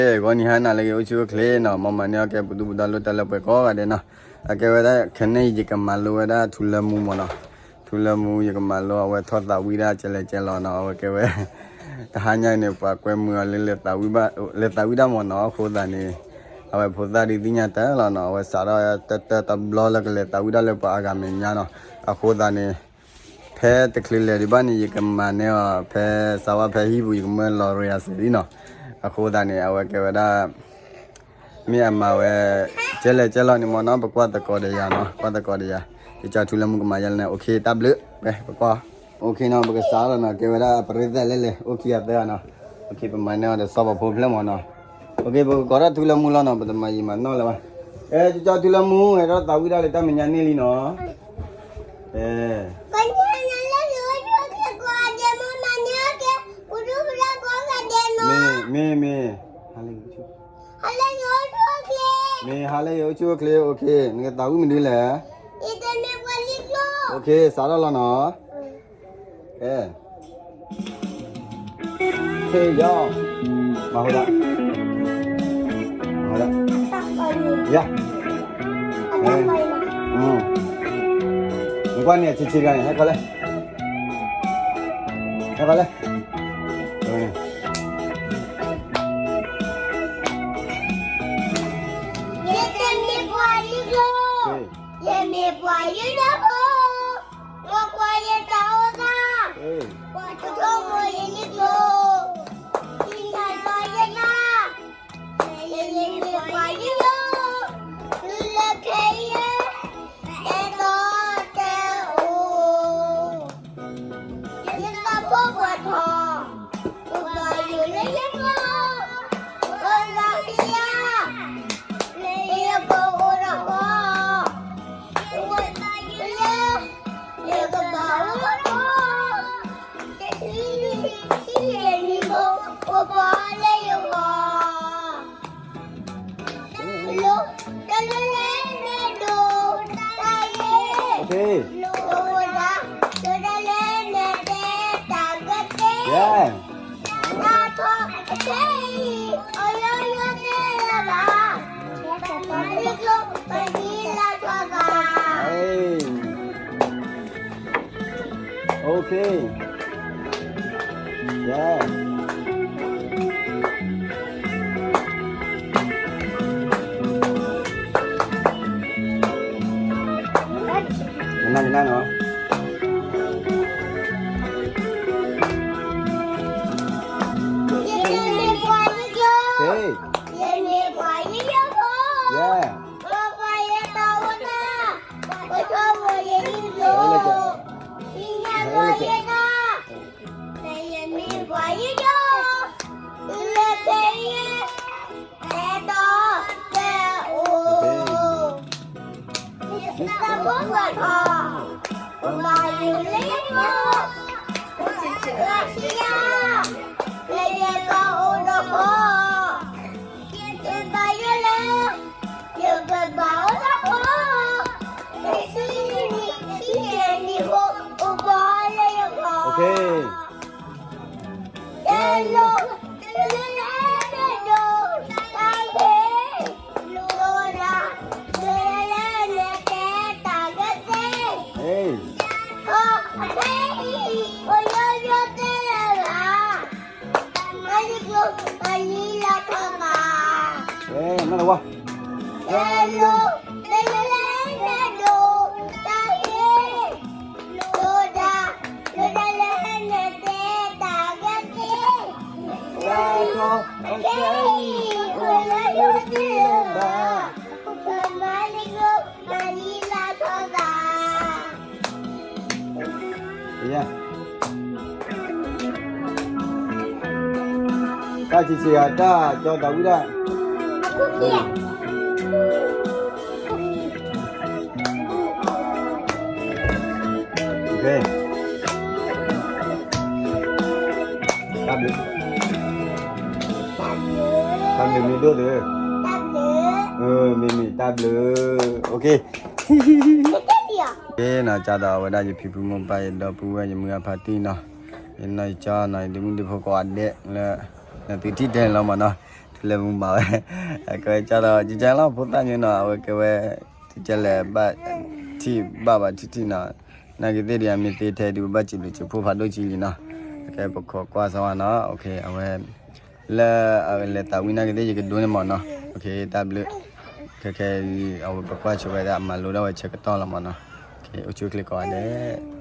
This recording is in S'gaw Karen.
ဂီၤနံၤဟါနၤလၢအဂ့ၤ အိၣ်ဆူၣ်အိၣ်ချ့နီၤ, မ်မၤန့ၢ်အီၣ်ကဲပှၤဒူပှၤဒါလိၣ်တၢ်လၢပှဲၤကိးဂၤဒဲးနီၤ, အကဲဝဲဒၣ်ခဲန့ၣ် ယကမၤလိဝဲဒၣ်ထူလၢမူမၢ်နီၤ, ထူလၢမူ ယကမၤလိအဝဲထီၣ်သးဝံၣ်ဒၣ်ကဲလဲၣ်ကဲလဲၣ်နီၤ, အဝဲကဲဝဲ တဟါညါအံၤန့ၣ် ပှၤကွဲမုာ်အီၤလၢလဲၤသးဝံၣ်ဒၣ်မၢ်နီၤ, အဃိသတးန့ၣ် အဝဲဖိသၣ်ဒုးသ့ၣ်ညါတၢ်လီၤနီၤ, အဝဲစးထီၣ်တၢ်တၢ်တဘျီလၢကလဲၤသးဝံၣ်ဒၣ်လၢပှၤအါဂၤမဲာ်ညါနီၤ, အဃိသတးန့ၣ် ဖဲတချုးလဲၤဒံးဘၣ်န့ၣ် ယကမၤန့ၢ်အီၤ ဖဲစးဝါဖဲဟံၣ်ပူၤ ယကမၢလီၤရံအစဲးလံနီၤ, အဃိသတးန့ၣ် အဝဲကဲဝဲဒၣ် မ့ၢ်အမၤဝဲ ကဲလဲၣ်ကဲလဲၣ်န့ၣ်မၢ်နီၤ, ပကွၢ်သကိးဒီးယၤနီၤ, ကွၢ်သကိးဒီးယၤ, ယကၠီထူလၢမူကမၤယဲလဲၣ်န့ၣ်, အိၣ်ခ့ တၢ်ဘျုး, ပကွၢ်, အိၣ်ခ့ ပကစးလီၤနီၤ, ကဲဝဲဒၣ်ပရ့သးလဲၣ်လဲၣ်, အိၣ်ခ့အသၢဂၤနီၤ, အိၣ်ခ့ ပမၤန့ၢ်အီၤဒီးစီၤပၤဖိဖျဲၣ်မၢ်နီၤ, အိၣ်ခ့ ပကကိးထီၣ်ထူလၢမူလီၤနီၤ, ပတမၤယံာ်မၤနီၢ်လၢၤဘၣ်, အဲ ကၠီထူလၢမူ ဟဲထီၣ်သးဝံၣ်ဒၣ်လၢတၢ်မဲာ်ညါန့ၣ်လံနီၤ, အဲ မ့ၢ် မ့ၢ် မ့ၢ်, မ့ၢ်ဟါလၢယအိၣ်ဆူၣ်အိၣ်ချ့, အိၣ်ခ့, နကသးဝံၣ်မနုၤလဲၣ်, အိၣ်ခ့ စးထီၣ်လီၤနီၤ, ကဲ, ခ့ယီၤ, မၤဟိဒၣ်, မၤဟိဒၣ်, ယၤ, နကွၢ်န့ၣ် ဆံးဆံးတဂၤန့ၣ် ဟဲခီလဲၣ်, ဟဲခီလဲၣ် ယတမ့ၢ်ပှၤလံကျိ, ယမ့ၢ်ပှၤယိယိဖိ, ကွၢ်ကွၢ်ယတၢ်အိၣ်သး, ပှၤဆိကမိၣ်ယလံကျိ, သ့ၣ်ညါလီၤယသး, ယမ့ၢ်ပှၤယိယိ, တုၤလၢခဲအံၤ, တဲတီတဲအိၣ် ယသးဖိပှၤထီၣ်, ပှၤယိၣ်လၢယကျိ, အိၣ်လီၤစံယၤ, လၢယကအိၣ်ဒီးဃီ, ယဝဲသးယိၣ်လၢ, ယကဘၣ်အိၣ်ဒီးဃီ, တဆံနံၣ်, ဆံယဲၢ်နံၣ်ဖိ, အိၣ်ပှၤလၢယဂီၢ် Okay. Yeah. ကနၣ်ကနၣ်နီၤ. Hey. Yeah. ယမ့ၢ်ပှၤယိယိ, တုၤလၢခဲအံၤ, တဲတီတဲအိၣ်, ယသးဖိပှၤထီၣ်, ပှၤယိၣ်လၢယကျိ, အိၣ်လီၤစံယၤ, လၢယကအိၣ်ဒီးဃီ, ယသးယိၣ်လၢ ယကဘၣ်အိၣ်ဒီးဃီ, တဆံနံၣ်, ဆံယဲၢ်နံၣ်ဖိ, အိၣ်ပှၤလၢယဂီၢ်. Okay. Yá. တၢ်ဆံးဆံးအတၢ်ကၠီသးဝံၣ်ဒၣ်. Okay. တၢ်ဘျုး, တၢ်ဘျုးမ့ၢ်ဒိၣ်သု, မ့မ့ၢ်တၢ်ဘျုး. Okay. ကဲနီၤ, ကၢ်ဒီးအဝဲဒၣ်ယဖံဖုမိၢ်ပၢ် ယဒီပုၢ်ဝဲၢ် ယမုၢ်ဂၤဖါတံၢ်နီၤ, ယနီၢ်ယကၠီနီၤ, ယဒုးမုၣ်ဒုးဖိကိးဂၤဒဲးလၢ နသုထံၣ်တဲလီၤမၢ်နီၤ, ထူ ပျဲမူမၤဝဲ, အကဲဝဲကၢ်ဒီး ကကဲလီၤဖိသၣ်ညါနီၤ အဝဲကဲဝဲ တကဲလဲၣ်ဘၣ် ထံၣ်ဘၣ်ဘၣ်ထံၣ်ထံၣ်နီၤ, နာ်က့သ့ၣ်ဒုး အမ့ၢ်သ့ထဲဒုး ပဘၣ်စံးဘျုးစံးဖှိၣ်ဖးဒိၣ်ကံလံနီၤ, အကဲပခိးကွၢ်စၢၤဝဲနီၤ, အဝဲ လၢအလဲၤသးဝံၣ်နာ်က့သ့ၣ် ယကဒိးန့ၢ်မၢ်နီၤ, တၢ်ဘျုး, ခဲခဲအံၤ အဝဲပကွၢ်ဆိဝဲဒၣ် မၤလိဒၣ်ဝဲဆၢကတီၢ်လီၤမၢ်နီၤ, အိၣ်ဆူၣ်အိၣ်ချ့ကိးဂၤဒဲး